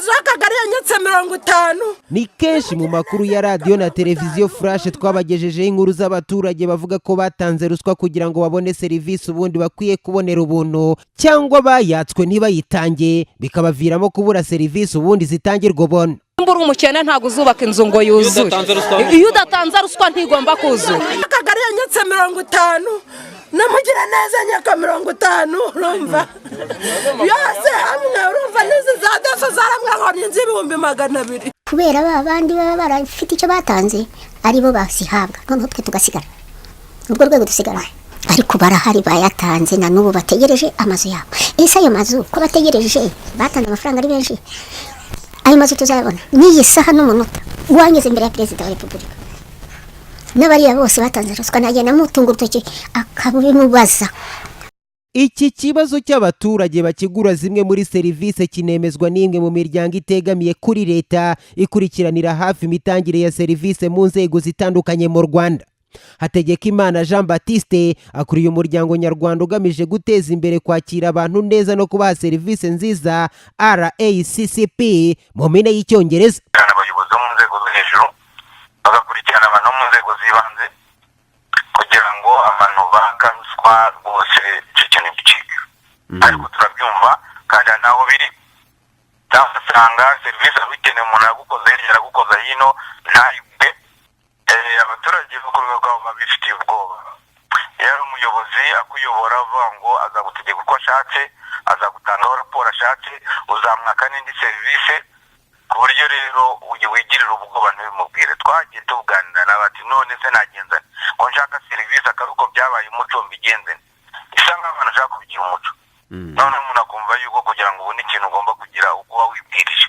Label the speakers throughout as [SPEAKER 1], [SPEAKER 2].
[SPEAKER 1] Z'akagari yanyatse 50.
[SPEAKER 2] Ni kenshi mu makuru ya radiyo na televiziyo Flash twabagejejeho inkuru z'abaturage bavuga ko batanze ruswa kugira ngo babone serivisi ubundi bakwiye kubonera ubuntu, cyangwa bayatswe ntibayitange, bikabaviramo kubura serivisi ubundi zitangirwa ubuntu.
[SPEAKER 3] Nimba uri umukene, ntabwo uzubaka inzu ngo yuzure. Iyo udatanze ruswa ntigomba kuzura.
[SPEAKER 1] Akagari yanyatse 50, namugira neza nyaka 50. Urumva yose hamwe, urumva n'izi za DASSO zaramwe ni inzu 200,000.
[SPEAKER 4] Kubera ba bandi baba barafite icyo batanze, aribo bazihabwa, noneho twe tugasigara, urwo rwego dusigara. Ariko barahari bayatanze, na n'ubu bategereje amazu yabo. Ese ayo mazu ko bategereje, batanze amafaranga ari benshi, ayo mazu tuzayabona? N'iyi saha n'umunota wanyuze imbere ya Perezida wa Repubulika n'abariya bose batanze ruswa, nagenda amutunga urutoki akabimubaza.
[SPEAKER 2] Iki kibazo cy'abaturage bakigura zimwe muri serivisi kinemezwa n'imwe mu miryango itegamiye kuri leta ikurikiranira hafi imitangire ya serivisi mu nzego zitandukanye mu Rwanda. Hategekimana Jean Baptiste akuriye umuryango nyarwanda ugamije guteza imbere kwakira abantu neza no kubaha serivisi nziza, RACCP mu mpine y'Icyongereza.
[SPEAKER 5] Abayobozi bo mu nzego zo hejuru bagakurikirana abantu bo mu nzego z'ibanze kugira ngo abantu baka ruswa rwose icyo kintu gicike. Ariko turabyumva kandi hari n'aho biri, cyangwa ugasanga serivisi wari ukeneye, umuntu aragukoza hirya, aragukoza hino, ntayiguhe. Abaturage bo ku rwego rwabo babifitiye ubwoba. Iyo ari umuyobozi akuyobora avuga ngo azagutegeka uko ashatse, azagutangaho raporo ashatse, uzamwaka n'indi serivisi, ku buryo rero wigirira ubwoba ntibimubwire. Twagiye tuganira nawe ati: "None se nagenza nte ko nshaka serivisi akaba uko byabaye umuco, mbigenze nte?" Bisa nk'aho abantu bashaka kubigira umuco, noneho umuntu akumva yuko kugira ngo ubone ikintu ugomba kugira uko uba wibwirije.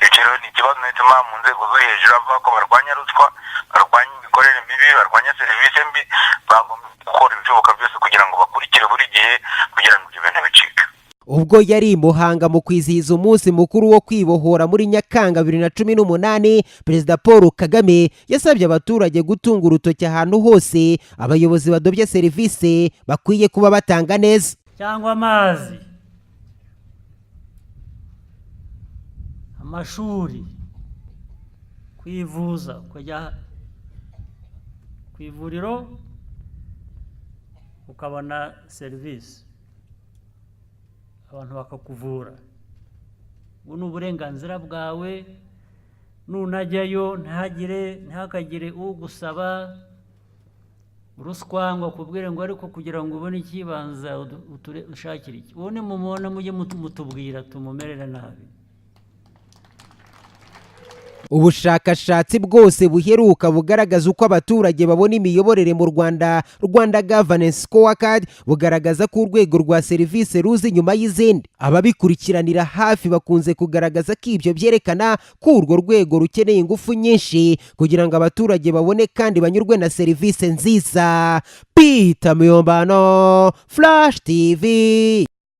[SPEAKER 5] Ibyo rero ni ikibazo gituma mu nzego zo hejuru avuga ko barwanya ruswa, barwanya imikorere mibi, barwanya serivisi mbi, bagomba gukora ibishoboka byose kugira ngo bakurikire buri gihe kugira ngo ibyo bintu bicike.
[SPEAKER 2] Ubwo yari i Muhanga mu kwizihiza umunsi mukuru wo kwibohora muri Nyakanga 2018, Perezida Paul Kagame yasabye abaturage gutunga urutoki ahantu hose abayobozi badobye serivisi bakwiye kuba batanga neza.
[SPEAKER 6] Cyangwa amazi, amashuri, kwivuza, ukajya ku ivuriro ukabona serivisi, abantu bakakuvura. Ubu ni uburenganzira bwawe. Nunajyayo ntihakagire ugusaba ruswa ngo akubwire ngo: "Ariko kugira ngo ubone ikibanza ushakire iki?" Uwo nimumubona mujye mutubwira, tumumerere nabi.
[SPEAKER 2] Ubushakashatsi bwose buheruka bugaragaza uko abaturage babona imiyoborere mu Rwanda, Rwanda Governance Scorecard, bugaragaza ko urwego rwa serivisi ruza inyuma y'izindi. Ababikurikiranira hafi bakunze kugaragaza ko ibyo byerekana ko urwo rwego rukeneye ingufu nyinshi kugira ngo abaturage babone kandi banyurwe na serivisi nziza. Peter Muyombano, Flash TV.